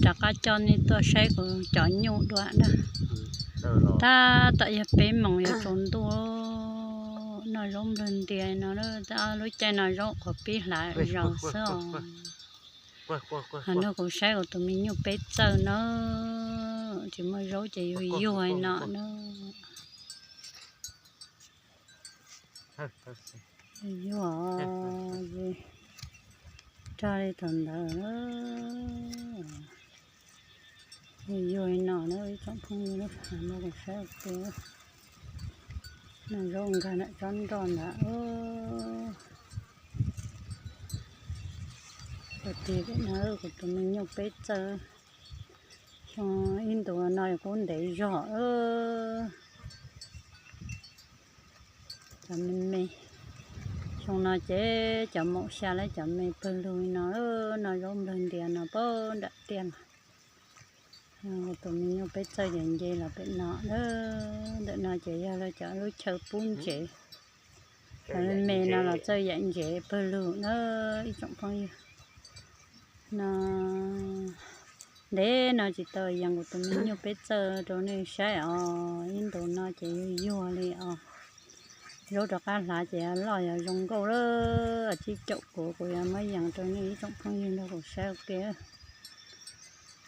Rov qab coj nej tuaj saib kuv cov nyuj dua na. Tab tom yog peb moos yuav tsaus ntuj, noj zaub nplawg ntias no, lub caij no zaub qhuav pib hlav zaus xwb os. Nrog kuv saib kuv tus me nyuj peb txawj na, tsis muaj zaub ces yuag yuag no na. Yuag, rog li thaum ntawd, yuag li no na ib tsoom phooj ywg, no kuv saib ua ke. Noj zaub nkag nram tsob nroj ntawd. Ua ke pem no kuv tus me nyuj peb txawj. Xyoo ib ntus no kub ntev zog. Cov me me, xyoo no ces cov maum xya lawm, cov me pawg lug no, noj zaub nplawg ntias no pab nram tiaj los. Kuv tus me nyuj peb txawj ces nce los pem no. Ntawm no ces yog lawv cov lub chaw pub ntsev. Cov me me no los txawj yam ntsev pawg lug na ib tsoom phooj ywg. No ntev no tsis tau yees kuv tus me nyuj peb txawj rau nej saib os. Ib ntus no ces yuag yuag li os. Zaub rov qab hlav ces loj yog zoo nkauj lawm, tsib caum kuv, kuv yuav muab yees rau nej ib tsoom phooj ywg nrog kuv saib ua ke.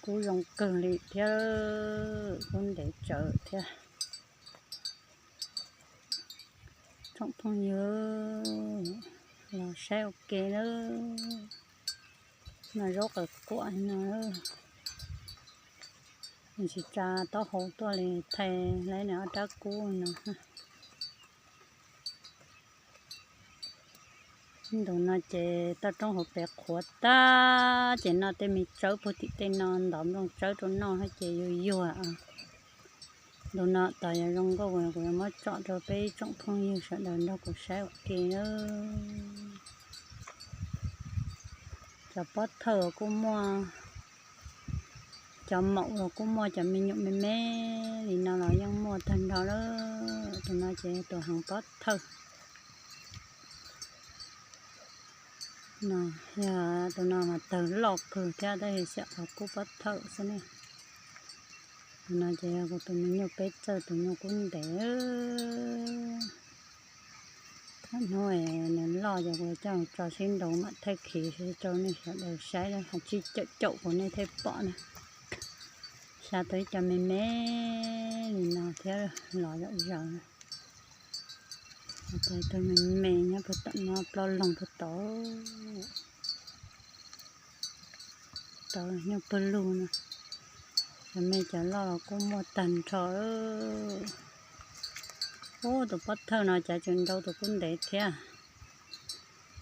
Kub zoo kawg li thiab, kub ntev tsawv thiab. Tsoom phooj ywg, los saib ua ke na. No zaub qawv quaj no, tsis tsa taub hau tuaj li, thaij laib nws ob rab kub no. Ntu no ces toj roob hauv pes qhuav tag ces noj tej me tsawb puag tim tej no, ntov nplooj tsawb rau noj ces yuag yuag. Ntu no tas yog zoo nkauj, kuv yuav muab tsom rau peb ib tsoom phooj ywg sawv daws nrog kuv saib ua ke. Cov pob thawj kuj muaj, cov maum los kuj muaj, cov me nyuam me me li no los yeej muaj tag nrho lawm. Tus no ces tus heev pob thawj. Yog tus no mas tawg loj kawg thiab, tab sis xiam qhov kub pob thawj xwb ne. Tus no ces yog kuv tus me nyuj peb txawj, tus nyuj kub ntev. Thaum hnub nws loj ces kuv coj tso sib nraus mam thaij khiv rau nej sawv daws saib, hais tsib caum caum kuv nej thiaj pom na. Xya tau ib co me me li no thiab los zom zaws. Tag me me nyob puag tom no, ploj loog puag tod. Tau nyuj pawg lug no, cov me cov loj los kuj muaj tag nrho. Ub, tus pob thawj no cas tseem nrau tus kub ntev thiab.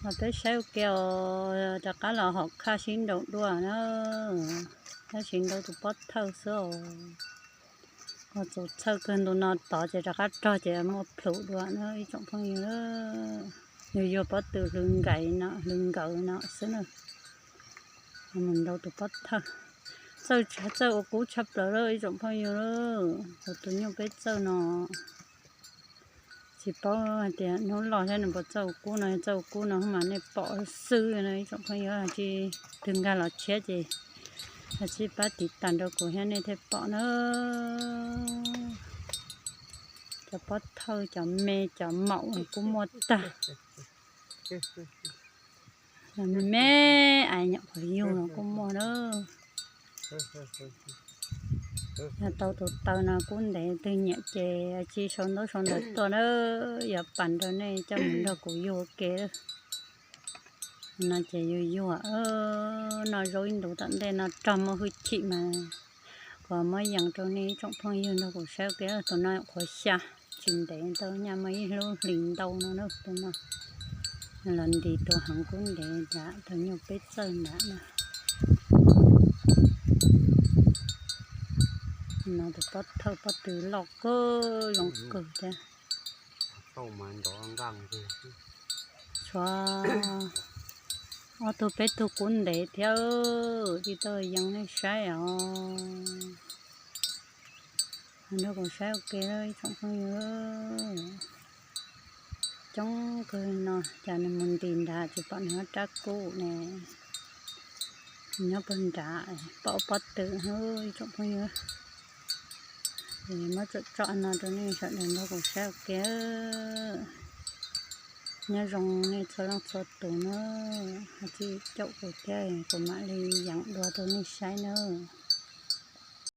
Los peb saib ua ke os, rov qab los hom khaj sib nraus dua na. Tab sis nrau tus pob thawj xwb os. Ua txaus txhawj kawg, ntu no tod ces rov qab rog ces muaj plhum dua na ib tsoom phooj ywg. Yus yuag pob tw hlwv nkawd no, hlwv nkawd no xwb na. Mus nrau tus pob thawj. Txawj, txawj ua kub tshaj plaws lawm ib tsoom phooj ywg. Kuv tus nyuj peb txawj no, tsis paub hais tias hnub loj thiab nws puas txawj ua kub no, txawj ua kub no mas nej pom xwb no ib tsoom phooj ywg. Tsis twg nkag los tshiab ces ho sib pab tiv tas nrog kuv thiab nej thiaj pom na. Cov pob thawj, cov me cov maum los kuj muaj tag. Cov me me ais nyuam qhuav yug los kuj muaj na. Yog tau tus taw no kub ntev, twg nyiam ces tsis sau ntaub sau ntawv tuaj na, yuav pam nrog nej coj mus nrog kuv yug ua ke. No ces yuag yuag, noj zaub ib ntus tom ntej no rog muaj hwj chim mas kuv muab yees rau nej ib tsoom phooj ywg nrog kuv saib ua ke. Tus no qhuav xya, tsis ntev ntau, nyaj muaj ib lub hlis ntau no na. Tus no los ntis tus heev kub ntev nrad, tus nyuj peb txawj nrad na. No tus pob thawj pob tw loj kawg, zoo kawg thiab. Tshuav ob tug peb tug kub ntev thiab, tsis tau yees nej saib os. Nrog kuv saib ua ke ib tsoom phooj ywg. Coob kawg no, cas nws mus ntis nrad tsis pom nws ob rab kub ne. Nyob puag nrad pom pob tw na ib tsoom phooj ywg. Muab tsom tsom no rau nej sawv daws nrog kuv saib ua ke. Nyob zoo nej txhua leej txhua tus na, ho txij caum kuv thiab kuv mam li yees dua rau nej saib nawb.